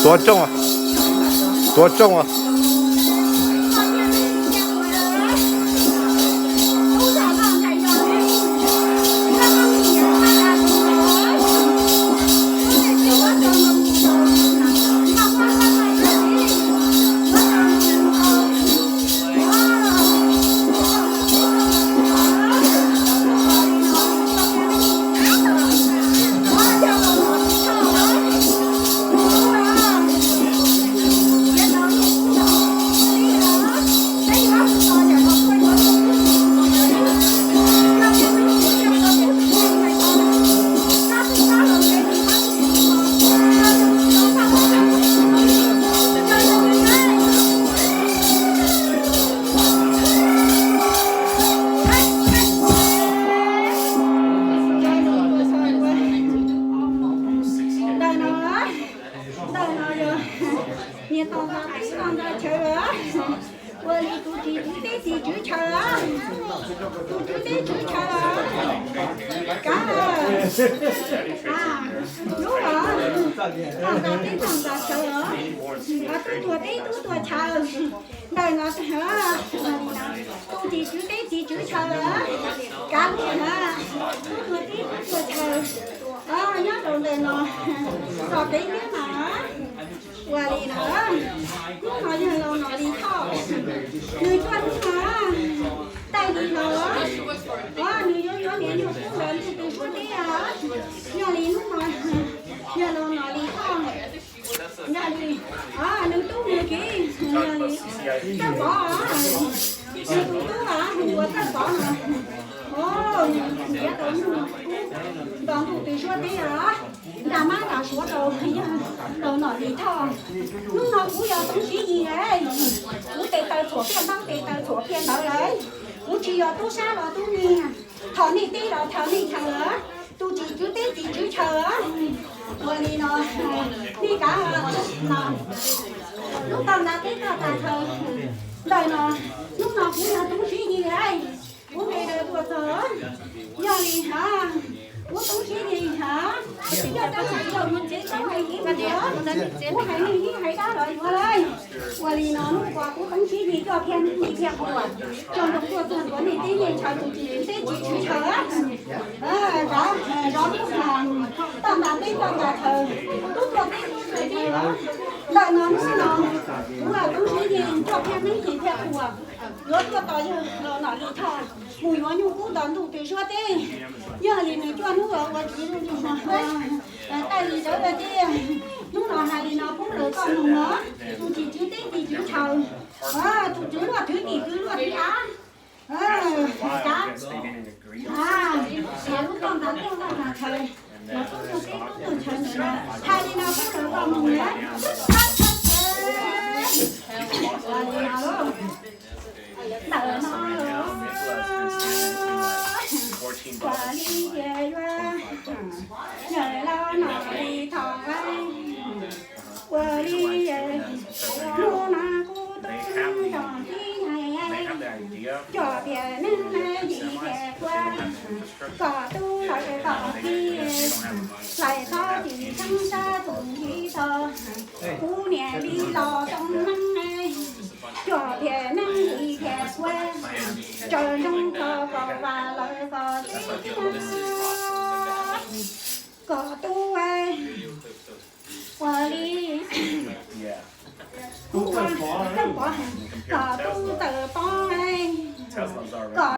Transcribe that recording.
Tuav tsooj, tuav tsooj. Ntawm no, ntawm no yog niam tos nta teb tos nta chaw los, ua li tus txiv tswv teb txiv tswv chaw los, tus tswv teb tswv chaw los, kav lub los, tos nta teb tos nta chaw los, tub tuag teb tub tuag chaw. Ntawm no, tus txiv tswv teb txiv tswv chaw los, kav lub los, tub tuag teb tub tuag chaw. Nyob rau ntawm no, txog peb hnub no, ua li no, hnub no yog laus Nom Lis Thoj, nws tuaj hnub no, tag kis no, nws yuav yuav niam nyuj kub los ntuj twg suab teb os. Yog li hnub no, yog laus Nom Lis Thoj, yog li, nws tub nws kiv, yog li, Txawj Pov, nws tus tub los hu ua Txawj Pov no, ntiav tau nyuj kub los ntuj twg suab teb os. Nram mab nram suav rau, yog laus Nom Lis Thoj. Hnub no kuv yog Tooj Siv Yig, kuv tes taw txhuam phiaj ntaub tes taw txhuam phiaj ntawv lawm. Kuv tsis yog tub sab los tub nyiag, thov nej teb los thov nej chaw os. Tus txiv tswv teb txiv tswv chaw os. Ua li no, nej kav no, lub toj nta teb toj nta chaw. Ntawm no, hnub no kuv yog Tooj Siv Yig, kuv nqe daws tuaj txog. Yog li hov, kuv Tooj Siv Yig hov, yog Tooj Siv Yig, kuv hais ib pliag, kuv hais neeg ib hais dab los yuav lawm. Ua li no hnub no kuv Tooj Siv Yig coj phiaj neeb thiaj quas, coj nroo tuaj txog ntua nej teb nej chaw tus txiv tswv teb txiv tswv chaw. Zov, zov toj nta teb toj nta chaw, tub tuag teb tub tuag chaw. Ntawm no hnub no, kuv Tooj Siv Yig coj phiaj neeb thiaj quas, yuav tuaj tos yawg laus Nom Lis Thoj mus yuav nyuj kub nto ntuj twg suab teb. Yog li nws cuaj hnub los ua tsis zoo, tag li sawv daws tias hnub no hais li no pub lawv koj mus no, tus txiv tswv teb txiv tswv chaw, tus tswv luaj thwv tim kwv luaj thwv av, kav, lub toj nta teb toj nta chaw, los tub tuag teb tub tuag chaw ntawm no, hais li no pub lawv koj mus na. Ntawm no los, ua li tias yuav, yawg laus Nom Lis Thoj, ua li hnub no kuv tub txog tib hais, coj phiaj neeb yim thiaj quas, kom tub lawv kom txiv, hlais txhob txwm txheeb sab tus txiv txog, kuv niam li los tau neeb, coj phiaj neeb yim thiaj quas, tsaws ntsoov txog kom vam lawv kom txiv, kom tub ua li, tub Txawj Pov, kom tub Txawj Pov, kom